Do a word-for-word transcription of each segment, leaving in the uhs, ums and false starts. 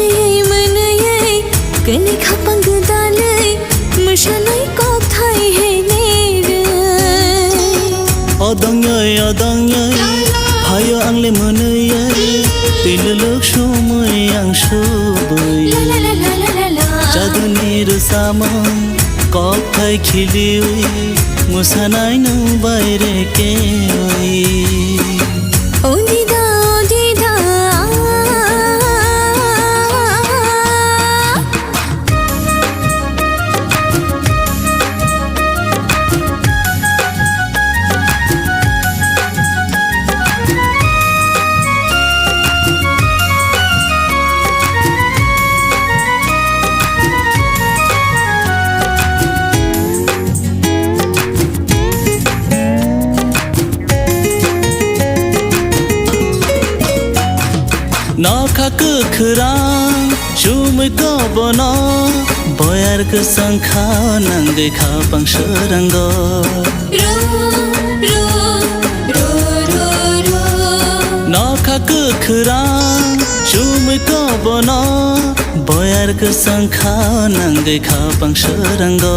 Mwnwi, mwnwi, kwnwi khapang gwdalwi, mwsanai kokthai hwnwi rw. Odongyoi, odongyoi, phaio angle mwnwi, twi luluk sumwi ang subwi. Jaduni rwsamung, kokthai khiliwi, mwsanai nwng bai rekewi. O dida, o dida. Nokha kwkhwrang, chumui kobono, boyar kwchang kha, nangwi kha pang swrango. Nokha kwkhwrang, chumui kobono, boyar kwchang kha, nangwi kha pang swrango.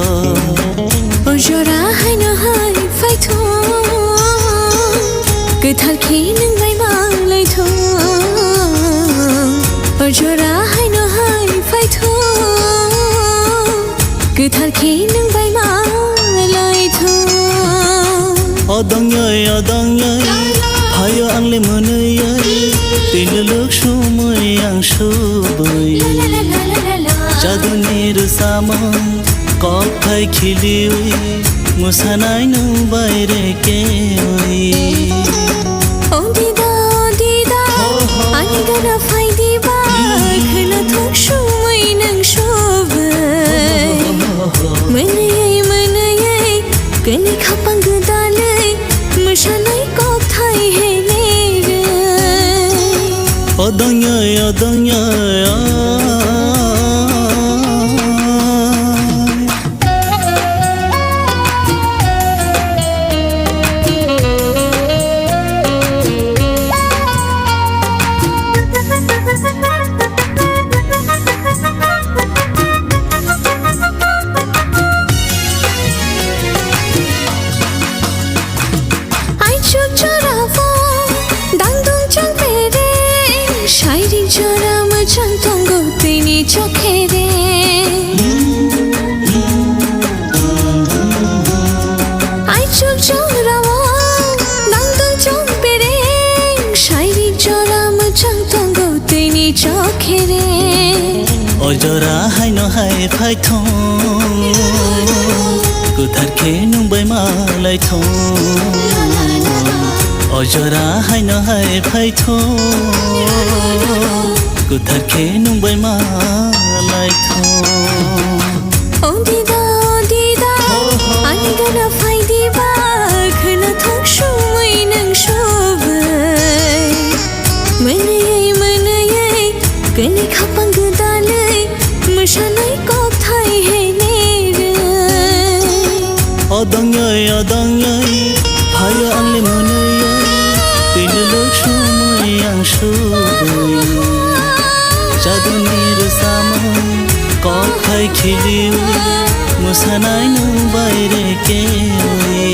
O jora haino hai phaithung, kwthar khe nwng bai malaithung. O jora haino hai phaithung, kwthar khe nwng bai malaithung. Odongyoi, odongyoi, phaio angle mwnwi, twi luluk sumwi ang subwi. Jaduni rwsamung, kokthai khiliwi, mwsanai nwng bai rekewi. O dida, o dida, ani gana phai diba, khwna thok sumwi nwng subwi. Mwnwi, mwnwi, kwnwi khapang gwdalwi, mwsanai kokthai hwnwi rw. Odongyoi, odongyoi, o. Aichuk jorao dangdung chang pere, sairik jora mwchang tongo tini chokhere. Aichuk jorao dangdung chang pere, sairik jora mwchang tongo tini chokhere. O jora haino hai phaithung, kwthar khe nwng bai malaithung. O jora haino hai phaithung, kwthar khe nwng bai malaithung. O dida, o dida, ani gana phai diba, khwna thok sumwi nwng subwi. Mwnwi, mwnwi, kwnwi khapang gwdalwi, mwsanai kokthai hwnwi rw. Odongyoi, odongyoi, phaio angle mwnwi, twi luluk sumwi ang subwi. Jaduni rwsamung, kokthai khiliwi, mwsanai nwng bai rekewi.